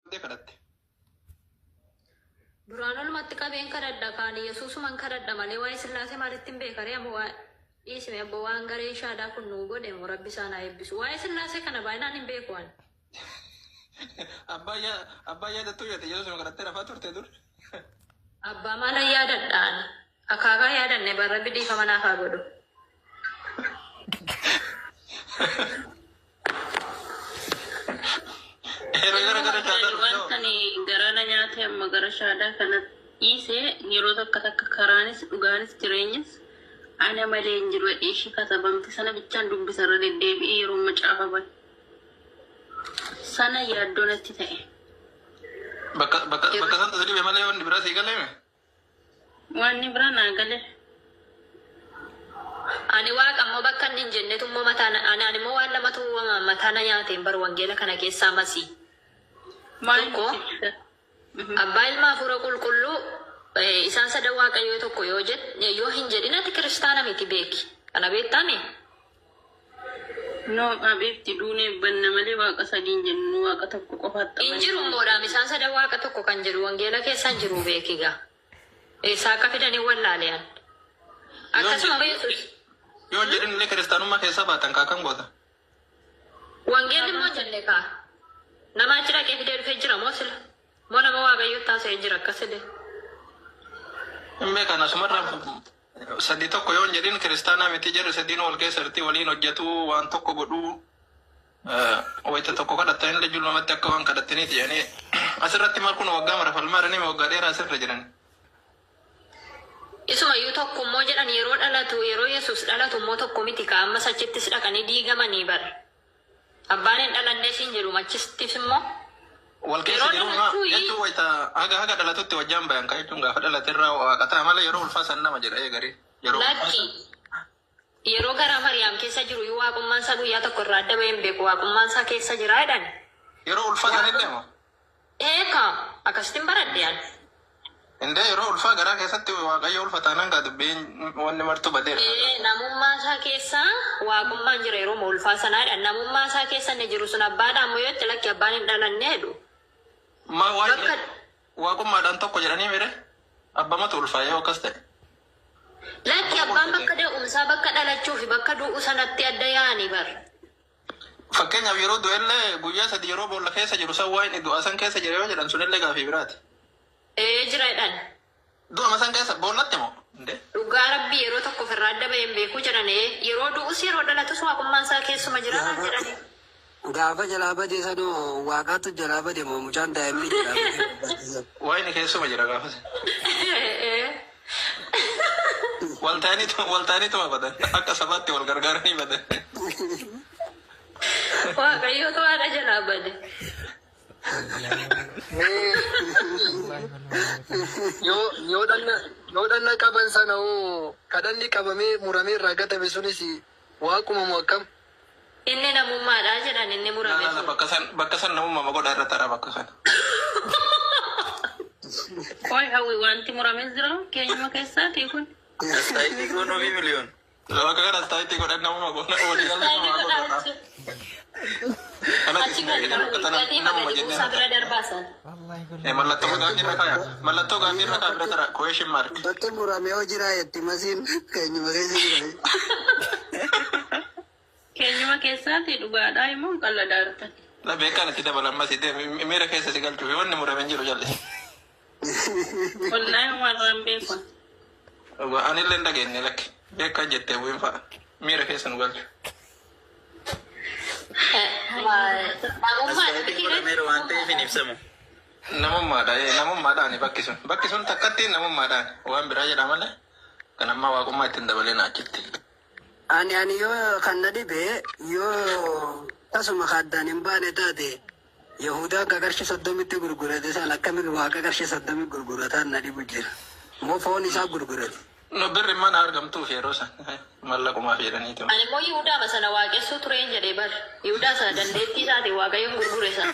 Qabdee kadhatte. Duraan olumatti qabeen kadhadha kaan Yesuusuman kadhadha malee waa'ee Sillaasee maalitti hin beekaree amma waa dhiisime abbo waan gareen shaadaa kun nuu godhe moo rabbi isaan haa eebbisu. Waa'ee Sillaasee kana baay'inaan hin beeku ani. Abbaa yaa abbaa yaadattuu yaate Yesuusuma kadhattee rafaa turte dur. Abbaa maalan yaadadha ani. Akaakaa yaadanne bar rabbi dhiifama naaf haa godhu. Yeroo gara gara shaadaa Ani dhufte hoo? wanta ani garaa na nyaate amma gara shaadaa kana dhiise yeroo takka takka karaanis dhugaanis jireenyis ana malee hin jiru jedhee ishii katabamte sana bichaan dubbisa irra deddeebi'ee yeroo macaafa bane sana yaaddoo natti ta'e. Bakka bakka bakka santu si dhibe malee wanni biraa sii galeeme? Waanni biraa naa gale. Ani waaqa immoo bakka inni hin jennetu immoo mataa na anaan immoo waan lamatu mataa na nyaateen bar wangeela kana keessaa masii. Maal Tokko nutti abbaa ilma hafuura qulqulluu eh, isaan sadan waaqayyoo tokko yoo jed yoo hin jedhin ati kiristaana miti beeki. Kana beektaami? No habiibti duunee banna malee waaqa sadii hin jennu nu waaqa tokko qofaatti Hin jiru amanna. immoodhaam isaan sadan waaqa tokko kan jedhu wangeela keessa hin jiru beeki gaa. Eessaa akka fidan hin wallaale an. Yoo hin Akkasuma jedhin Yesuus. yoo hin jedhin illee kiristaanummaa keessaa baatan kaa kam goota? Wangeelli immoo hin jenne kaa. Nama achi dhaqee fidee dhufee jira moo sila? Moo nama waaqayyotti haasa'ee jira akkas jedhee? Hin beekan asumarra Sadi tokko yoo hin jedhin kiristaanaa miti jarri sadiin wal keessa jirti waliin hojjetu waan tokko godhuu wayita tokko kadhattanillee julmamatti akka waan kadhattaniiti jedhanii asirratti maal kun waggaa mara falmaa jiranii waggaa dheeraa asirra jiran. Isumayyuu tokko immoo jedhan yeroo dhalatu yeroo Yesuus dhalatu immoo tokko miti kaa ammas achittis dhaqanii diigamanii bar. Abbaan hin dhalannee siin jedhu machisttis immoo Wal keessa yeroo jiru dhalachuu jechuun wayita haga haga dhalatutti wajjaan bayan kan jechuun gaafa dhalate irraa waaqa ta'a malee yeroo ulfaa san nama jedha eegarii yeroo ulfaa lakki san. yeroo garaa Mariyaam keessa jiru iyyuu waaqummaan isaa guyyaa tokko irraa adda bahee hin beeku waaqummaan isaa keessa jira jedhan. Yeroo ulfaa sanillee moo? Eekaa akkasittiin baradhe an. Indee yeroo ulfaa garaa keessatti waaqayyo ulfa taanaan gaa dubbiin wanni martuu badeera. Ee, namummaa isaa keessa waaqummaan jira yeroo ulfaa sanaadha. Namummaa isaa keessa inni jiru sun abbaadhaan moo yoo itti lakki abbaan hin dhalanne jedhu. Ma Bakka waaqummaadhaan tokko jedhanii mire abbamatu ulfaa yoo akkas ta'e. lakki abbaan bakka da'umsaa bakka dhalachuu fi bakka du'u sanatti adda yaa'anii bar. Fakkeenyaaf yeroo du'ellee guyyaa sadi yeroo boolla keessa jiru san waan inni du'a san keessa jira yoo jedhan sunillee gaafii biraati. Ee jira jedhan. Du'ama san keessa boollatti moo? Indee. Dhugaa rabbii yeroo tokko ofirraa adda bahee hin beekuu jedhan ee yeroo du'us yeroo dhalatus waaqummaan isaa keessuma jira naan Gaafa jedhani. gaafa jalaa bade sanoo waaqaatu jalaa bade moo mucaan daa'imni jalaa bade barbaachisa. Waayini keessuma jira gaafas. Ee. Wal ta'aniituma badan. Akka sabaatti wal gargaaranii badan. Waaqayyootu haadha jalaa bade. Mee yoo yoo dhanna yoo dhanna qaban sana hoo kadhanni qabamee muramee irraa gatame sunis waaquma moo akkam? Inni namummaadha jedhan inni murame Laa sun. bakka san bakka san namummaa godha irra tara bakka san. Qoy hawwi wanti murames jira keenyuma keessaati kun. Astaayitii goonoo fi miliyoon. Bakka kana astaayitii godhan namummaa godha walii galli Istaayilii namaa godhaa godha. achi. Kanatti Achi isin eegale bakka tana gatii namuma magadi jennee buusaa hata. bira darbaasan. Mallattoo gaafii irra kaaya. Mallattoo gaafii irra kaaya bira tara. Question mark. Bakki murame yoo jira jetti masiin keenyuma keessa jira. Keenyuma keessaati dhugaadhaa immoo hin qalladaartan. La beekaan itti dabalan masii deemi miira keessa si galchuuf wanni murame hin jiru jalli. Wallaahi waan hin beeku. Anillee hin dhageenye lakki. Beekaan jettee bu'in fa'a. Miira keessa nu galchu. Namummaadha Astaayitiin miti godhameera waan ta'eef hin ibsamu. Namummaadha namummaadhaani bakki sun. Bakki sun takkattiin namummaadhaani. Waan biraa jedha malee kan ammaa waaqummaa ittiin dabalee achitti. Ani ani yoo kan na dhibe yoo tasuma ka addaan hin baane taate Yahudaa akka qarshii soddomitti gurgurate san akkamiin waaqa qarshii soddomii gurgurataan na dhibu jira. Moo foon isaa gurgurate. No birri mana argamtuuf yeroo san mallaqumaaf jedhaniitu. Ani immoo Yihudaama sana waaqessuu tureen jedhee bar. Yihudaa sana dandeettii isaatiin Waaqayyoon gurgure sana.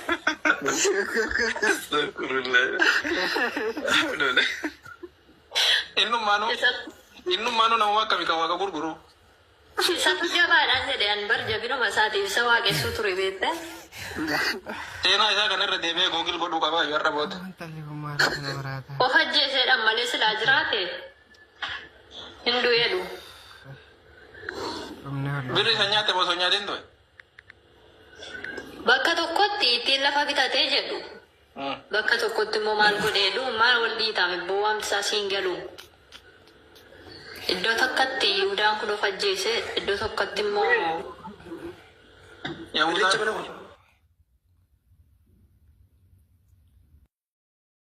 Astagfirullah. Innummaanuu innummaanuu namuma akkami kan waaqa gurguru. Isatu jabaadhaan jedhe an bar jabinuma isaatiif isa waaqessuu ture beektaa. Seenaa isaa kanarra deebi'ee Google godhuu qabaa yoo har'a booda. Intalli kun maaliif nama raata? Of ajjeeseedhaan malee silaa jiraate hin du'eedhu. Dhumni hollaa. Birri isa nyaate osoo nyaatiin ture. Bakka tokkotti ittiin lafa bitatee jedhu. Bakka tokkotti immoo maal godheedhu maal wal dhiitame bowwaamti isaa siin galu. Iddoo tokkotti Yihuudaan kun of ajjeese, iddoo tokkotti immoo Yahudaan.